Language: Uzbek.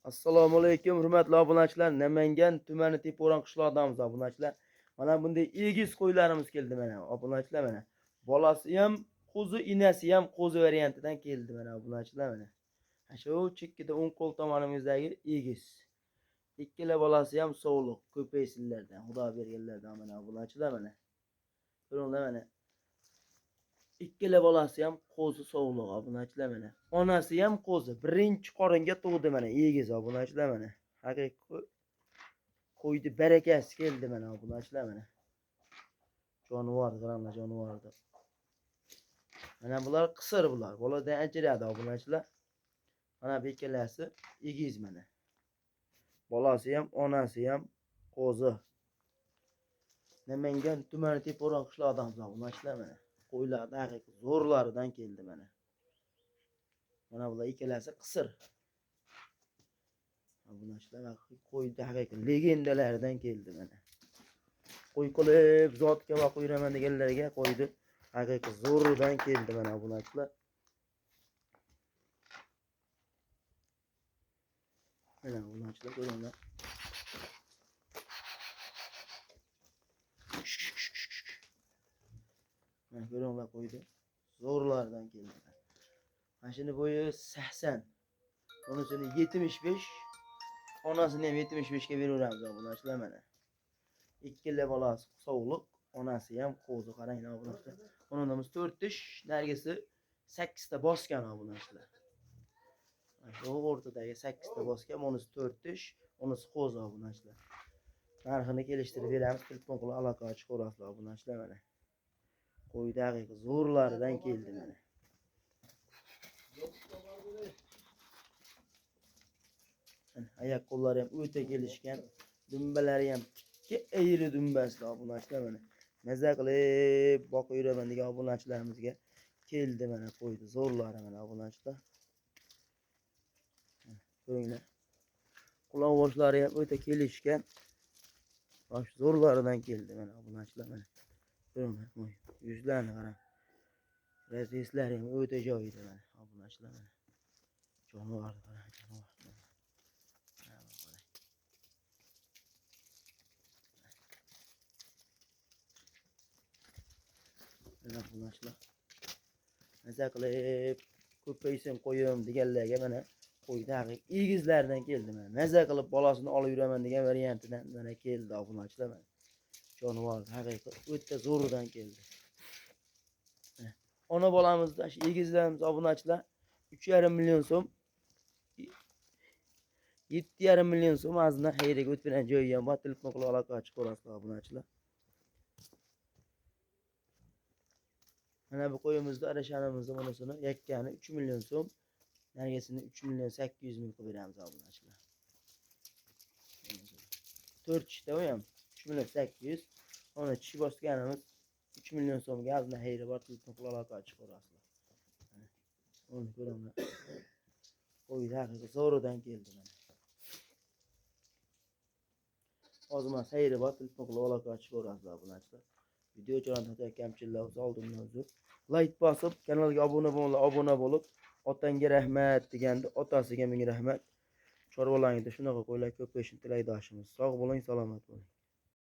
Assalomu alaykum hurmatli obunachilar. Namangan tumani Tepo'ron qishlog'idamiz obunachilar. Mana bunday egiz qo'ylarimiz keldi mana obunachilar mana. Bolasi ham qo'zi, inasi ham qo'zi variantidan keldi mana obunachilar mana. Shu chekkada o'ng qo'l tomonimizdagi egiz. Ikkala bolasi ham sog'liq, ko'paysinlardan, Xudo berganlardan mana obunachilar mana. Ko'ringlar mana. Ikkala bolasi ham qo'zi sog'liq obunachilar mana. Onasi ham qo'zi, birinchi qoringa tug'di mana egiz obunachilar mana. Haqiqiy qo'ydi barakasi keldi mana obunachilar mana. Jonivor qaranglar, jonivorni. Mana bular qisir bular. Boladan ajradi obunachilar. Mana bu ikkalasi egiz mana. Bolasi ham, onasi ham qo'zi. Namangan tumani Tepo'ron qishlog'idamiz obunachilar mana. Qo'ylarni haqiqiy zo'rlaridan keldi mana. Mana bular ikkalasi qisir. Obunachilar qo'yni haqiqiy legendalaridan keldi mana. Qo'y qilib zotga boqib yuraman deganlarga qo'ydi haqiqiy zo'ridan keldi mana obunachilar. Mana obunachilar ko'ringlar. Mana ko'ringlar qo'ydi. Zo'rlardan keldi. Mana shuni bo'yi 80. Unisini 75. Onasini ham 75 ga beraveramiz obunachilar mana. Ikkala bolasi sog'liq, onasi ham qo'zi qaranglar obunachilar. Onamiz 4 tish, nargisi 8 ta bosgan obunachilar. Mana shu o'rtadagi 8 ta bosgan, unisi 4 tish, unisi qo'zi obunachilar. Narxini kelishtirib beramiz, telefon qilib aloqaga chiqaverasizlar obunachilar mana. Qo'yda haqiqiy zo'rlaridan keldi mana. Ayoq qo'llari ham o'ta kelishgan, dumbalari ham tikka ayri dumbasi obunachilar mana. Maza qilib boqib yuraman degan obunachilarimizga keldi mana qo'ydi zo'rlari mana obunachilar. Ko'ringlar. Quloq boshlari ham o'ta kelishgan. Bosh zo'rlaridan keldi mana obunachilar mana. Ko'ringlar, yuzlarini qarang. Razeslari ham o'ta joyida mana obunachilar mana. Jonivor qarang, jonivor. Mana obunachilar. Maza qilib ko'paysin qo'yim deganlarga mana qo'yni haqiqiy egizlaridan keldi mana. Maza qilib bolasini olib yuraman degan variantidan mana keldi obunachilar mana. Jonivor haqiqiy o'ta zo'ridan keldi. Ona bolamizda shu egizlarimiz obunachilar 3,5 million so'm, 7,5 million so'm azina xayriga o'tib joyi ham bor. Telefon qilib aloqaga chiqaverasizlar obunachilar. Mana bu qo'yimizni arashanimizni bunisini yakkani 3 million so'm, nargisini 3 million 800 ming qilib beramiz obunachilar. 4 tishda u ham 3 million 800, uni tish bosganimiz 3 million so'mga azina xayri bor. Telefon qilib aloqaga chiqaverasizlar. Uni ko'ringlar. Qo'yda haqiqiy zo'ridan keldi mana. Ozma xayri bor. Telefon qilib aloqaga chiqaverasizlar obunachilar. Video jo'natib kamchiliklar bo'lsa oldindan uzr. Like bosib, kanalga obuna bo'linglar, obuna bo'lib, otangga rahmat deganda otasiga ming rahmat. Chorvalaringda shunaqa qo'ylar ko'payishini tilakdoshimiz. Sog' bo'ling, salomat bo'ling.